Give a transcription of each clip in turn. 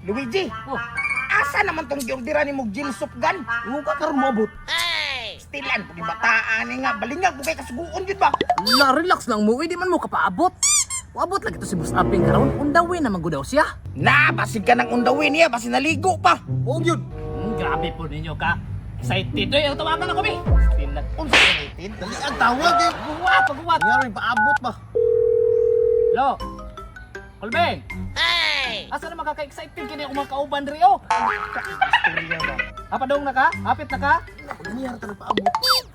Luigi, Oh, asa naman tong giordira ni mong Jill Supgan? Ingon ka karon moabot. Stilan, pag bataan ni nga, balingag mo kay kasuguon yun ba? La, relax lang mo, hindi man mo kapaabot. Waabot lagi to si Boss Aping karon, undawin na man gud daw siya. Na, basig ka ng undawin niya, basin naligo pa. Oo gyud. Grabe po ninyo ka. Excited oy, ang tawagan ako bi. Stilan. Unsa united? Dali ang tawag eh. Guwa, pagguwa. Nga rin paabot ba? Lo. Kolbeng. Ay! Asa na makaka-excited kini akong mga kauban diri oh? Istorya ba? Apadong na ka? Hapit na ka? Pag niya ra paabot.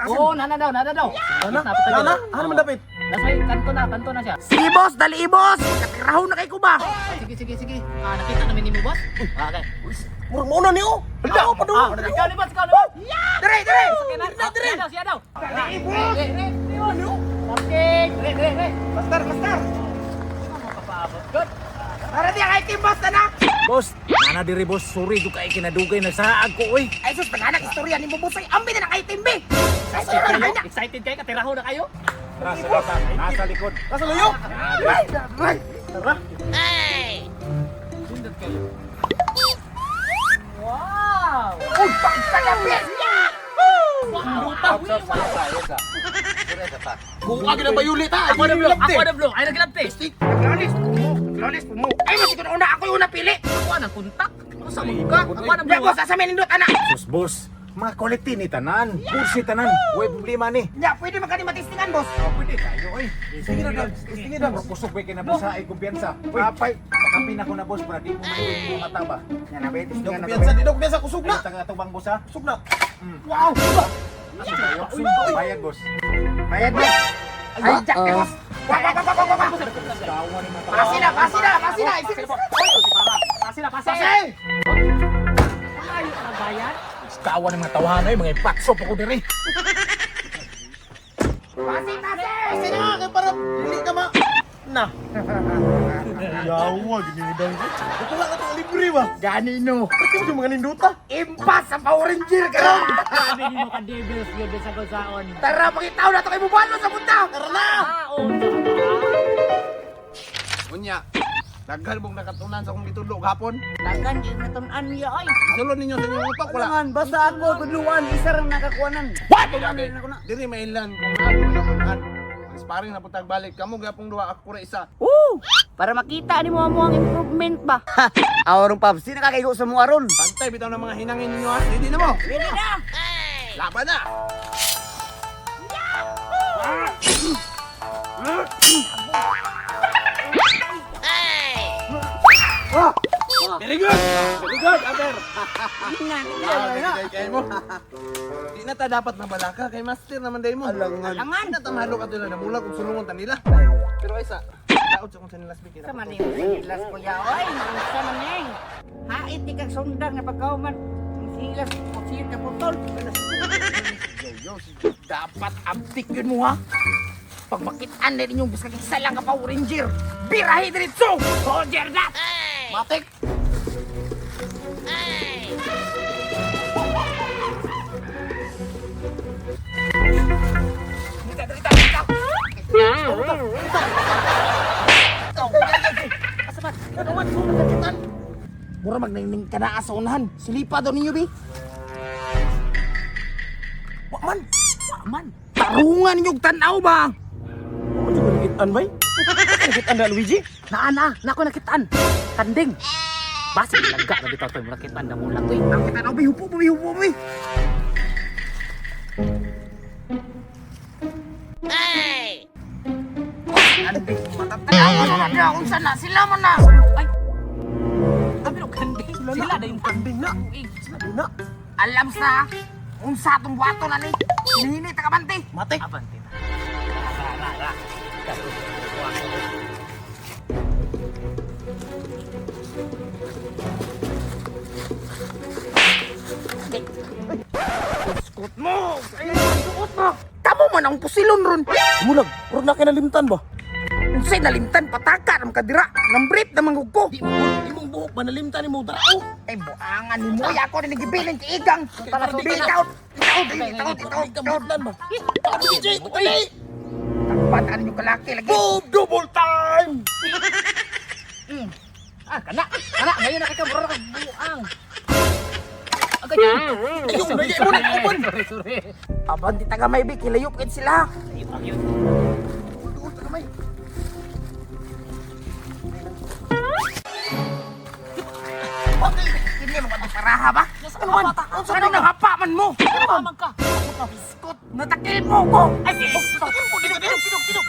Oo, nana daw, nana daw. Nana? Napit na Nana? daw. Ano man dapit? Nasa may kanto na siya. Sige boss, dali boss! Katirahon na kay ko ba? Sige, sige, sige. Ah, nakita namin ni mo, boss. Ah, okay. Murag mauna ni oh. Hala, oh, padung. Ah, ikaw ni boss, ikaw ni boss. Dire, dire! Sige na, Dire, siya daw, siya daw. Dali boss! Re, re, re, boss. Parking. Re, re, re. Master, master! Sino mo kapaabot? Good. Tara diya kay team boss na! Boss, nana diri boss, sorry jud kay kinadugay nagsaag ko oy. Ay sus, naghanak istorya ni mo boss ay ambi na na kay team B! Ay, sir, na! Excited kayo, katiraho na kayo? Tara sa bata, nasa likod. Nasa layo. Ay, aray! Tara. Sundot kayo. Wow! Uy, pagkalapit! Wow! Wow! Kuha gid ang bayulit ha. Ako na blue, ako na blue. Ay, naglabte. Naglalis po mo! Naglalis po mo! Ay, mas ikaw na una, ako yung una pili! Ako na kontak. Ako sa mga ka. Ako na Ya, blue. boss, asa may nindot, anak! Sus boss, mga quality ni tanan. Boss ni tanan, way problema ni. Ya, pwede man kani matistingan, boss! Pwede kayo oy. Sige na, Dams. Sige, Dams. Kusog bay kay na boss ha, ay kumpiyansa. Uy, Apay! pakapi na ko na boss para di mo maluwig mo mata ba. Yan na, ba, Di tistingan na kumpiyansa, di daw kumpiyansa kusog na. Ay, taga atubang boss ha. Kusog na. Wow! Asa kayo? Bayad boss. Bayad, boss! Ay, jack, eh, boss! Wah, wah, wah, wah, wah, wah! Kawa ni mata. Pasi na, pasi na, pasi na! Isip, isip! Pasi na, pasi. Pasi! Ay, ang bayan. Kawa ni mga tawahan oy, mga ipakso pa ko diri. Pasi, pasi! Kasi na kay para dili ka ma. Na. Yawa gini ni Dams. Ito lang atong libre ba. Ganino! Pati mo yung mga ninduta. Impas ang Power Ranger karon! Grabe ni mo ka devils yun sa gozaon. Tara, pakitaw na to kay Bubalo sa punta! Tara na. Ah, oo. Unya, daghan mong nakatunan sa akong gitudlo gahapon. Dagan yung natun-an niya ay. Isulod ninyo sa inyong utok wala. Alangan, basta ako tudluan, isa rang nakakuanan. What? Tudluan ako na. Diri mailan kung ako natunan. Sparring na putag balik kamo gapong duha ako ra isa. Woo! Para makita ni mo ang improvement ba. Aurong Pabs, di nakakaigo sa mo aron. Pantay bitaw ng mga hinangin ninyo ha. Ready na mo. Ready na. Laban na. Very good. Very good, Aber. Ah, kay mo. Di na ta dapat mabalaka kay master naman day mo. Alangan. Alangan. Di na ta mahalo ka nila namulag kung sulungon ta nila. Pero ay sa daot sa kung sa nila speak. Sa man yung silas ko ya oy, sa man ning. Hait ni kag sundang na pagkauman. Ang silas ko siya ka putol. Dapat abtik yun mo ha! Pag makitaan na ninyong bisag isa lang ka Power Ranger, birahe diretso! Roger that! Matik. Dita, dita, dita! Mura magningning ka na sa unahan. Silipa daw ninyo, bi. Wa man. Wa man. Tarungan ninyong tanaw ba? Mo jud nakitaan bay. Nakitaan na Luigi. Naa na, nako nakitaan. Kanding. Basi langga na bitaw to, nakitaan na mula to. Ang tanaw, bi. Hupo, bi. Hupo, bi. Ay! Matatanaw na na. Unsa na sila man na. Ay. Abi no kanding. Sila na yung Kanding na. tuig. Sila na. Alam sa unsa atong buhaton ani. Hinihini ta kabante. Matik. Abante na. Ra ra ra. Suot mo. Ay, suot mo. Kamo man ang pusilon ron. Mulag, murag na kinalimtan ba? Unsay nalimtan pataka ng kadira. Nang brief na manggug ko. Di mo imong buhok ba nalimtan nimo dara oh. Ay buangan ni mo ako ni gibilin kay Igang. Bitaw, itaw, itaw, itaw, itaw. Kambutan ba? Luigi, dali. Bataan ninyo kalaki lagi. Boom, double time. Ah, kana. Kana, ngayon na kay ka mura kag buang. Agay. Ayun, nagay mo na kauban. Sorry, sorry. Aban di taga may kilayop kit sila. Duol tagamay. Okay, kini mo ka paraha ba? Ano man? Ano nang hapa man mo? Ano man ka? Biskot, natakil mo ko. Ay, biskot. Tidok, tidok, tidok.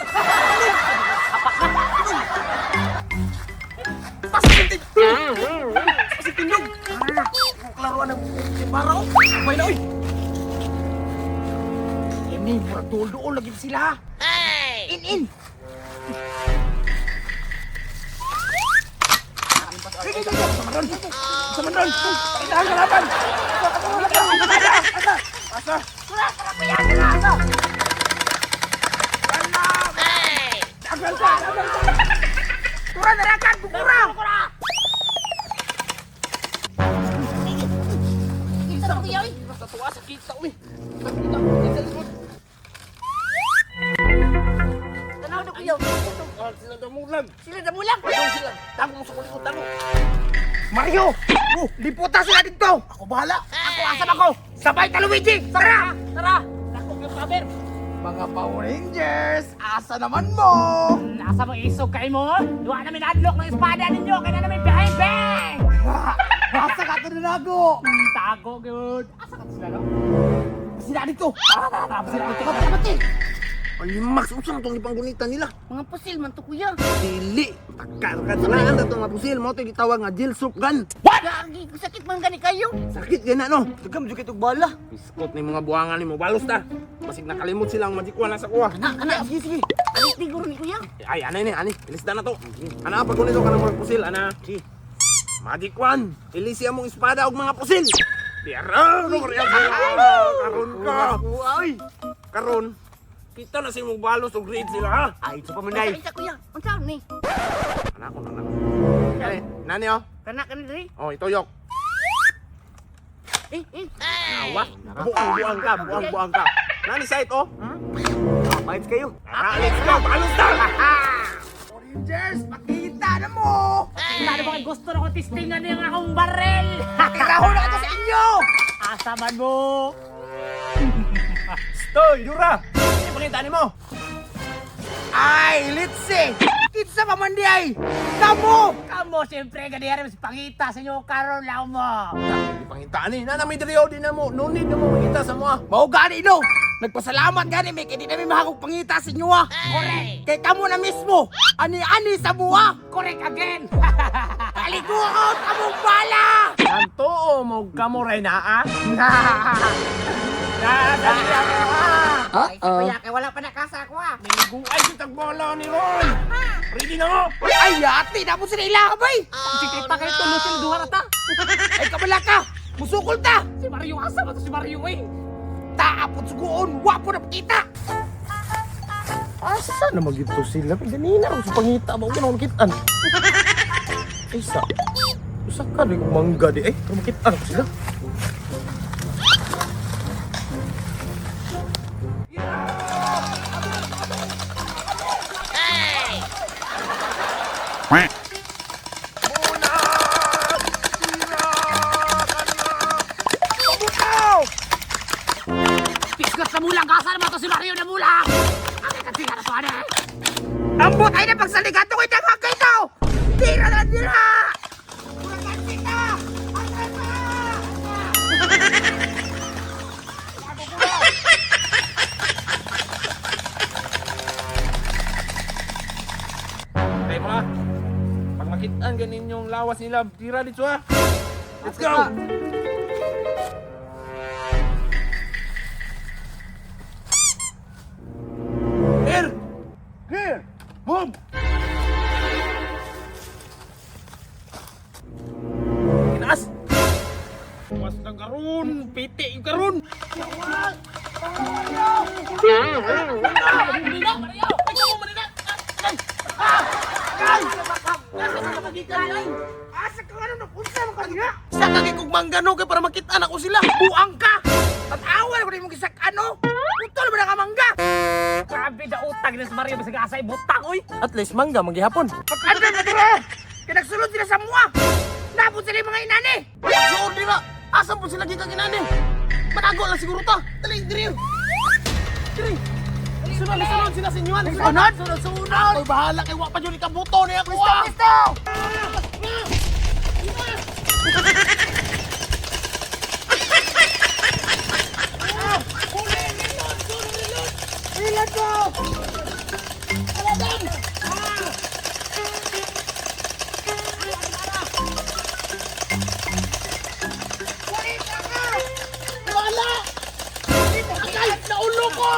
Pasig tindog. Klaro ang para oh. Bay na oy. Ini murag duol-duol lagi sila. In in. Sige, sige, sige. Sa man ron. Sa man ron. Pakitaan ka laban. Asa, asa. Asa. Dagal ka, dagal ka. Tura na rakan, bukura. Kita na kuya, oy. Sa tuwa sa kita uy. Kita, kita sa likod. Tanaw na kuya. Ah, sila damulag. Sila damulag. Ayun sila. Tago mo sa kulikod, tago. Mario, oh, liputa sila dito. Ako bahala. Ako asam ako. Sabay ta Luigi. Tara. Tara. Dako yung paber. Mga Power Rangers, asa naman mo? Nasa mo isog kay mo? Duwa namin adlok ng espada ninyo kay na namin behind bang. Asa ka to nago? Tago gyud. Asa ka to sila no? Sila dito. Tara, tara, tara. Sila dito. Pati, Ay, Max, unsa na itong ipanggunita nila? mga pusil man to kuya. Dili. Pagkarkadlaan na itong mga pusil. Mo ito gitawag nga jail soup gun. Gagi, sakit man gani kayo. Sakit gana no. Dagam jud kay bala. Biskot ni mga buwangan ni mo. Balos ta. Basig nakalimot sila ang magic wala sa kuha. Ana, ana, Sige, sige. Alis di guro ni kuya. Ay, ana ini, ani. Ilis na to. Ana, pag nito ka ng mga pusil, ana. Sige. Magic one. Ilisi among espada og mga pusil. Tira, no, karon ka. Ay. Karon. Kita na si mong balos og grade sila ha. Ay, sa Unsa pamanay. isa kuya? Unsa ni? Ana ko na. Nani, nani oh. Kana kani diri. Oh, ituyok. Eh, eh. Awa. Buang buang ka, buang buang ka. Nani site oh. Bites kayo. Tara, let's go. Balos ta. Rangers, pakita na mo. Wala na ba gusto na ko testingan yung akong baril? Tirahon na ito sa inyo. Asa man mo? Stoy, Dura. Ipakita nimo. Ay, let's see. Kinsa pa man di ay. Kamo. Kamo, siyempre, ganyan mas pangita sa inyo karon lang mo. Ipangita ni. Nana may diri oh, di na mo. No need na mo makita sa mo. Mao gani no. Nagpasalamat gani may kay di namin mahakog pangita sa inyo ah. Correct. Kay kamo na mismo. Ani-ani sa buwa. Correct again. Paliguot among bala. Ang tuo mo kamo ray naa. Ay, sa kuya kay wala pa nakasa ako ah. Ay, kitag bola ni Ron. Ready na mo. Ay, ate, dapat sila ila bay. Sikita kayo tulo sila duha ra ta. Ay, kabala ka. Musukol ta. Si Mario asa ba to si Mario eh? Taapot suguon, wapo na pakita. Asa na magito sila? Ganina ako sa pangita ba? Huwag na makitaan. Ay, sa... Usa ka rin kung mangga di. Ay, pero makitaan ako sila. Pisgot na mulang asa naman to si Mario na mulang. Ang katinga na to ane. Ambot ay na pagsaligato kay daghang kay tao. Tira na dira. Kurakan kita. Atras na! Tayo mo ha. Pag makitaan ganin yung lawas nila, tira dito ha. Let's go! Here! Here! Move! Kinaas! Mas na karon, piti yung karon. Asa ka nga nung unsa man kanina? Sa kagay kog mangga no kay para makitaan ako sila. Buang ka. Tanawa na ko nimo gisak ano? Putol mo na ka mangga. Grabe da utag ni si Mario bisag asa ibutang oy. At least mangga manggihapon. Pag-andam na dira. Kaya nagsulod sila sa mua. Nabot sila yung mga inani. Suod dira. Asa po sila gikan inani? Manago lang siguro ta. Dali diri. Diri. Sunod, sunod sila sa inyuan. Sunod, sunod, sunod. Ako'y bahala kay wa pa jud ikabuto niya ako. Pisto, pisto! Wala! Agay, naulo ko!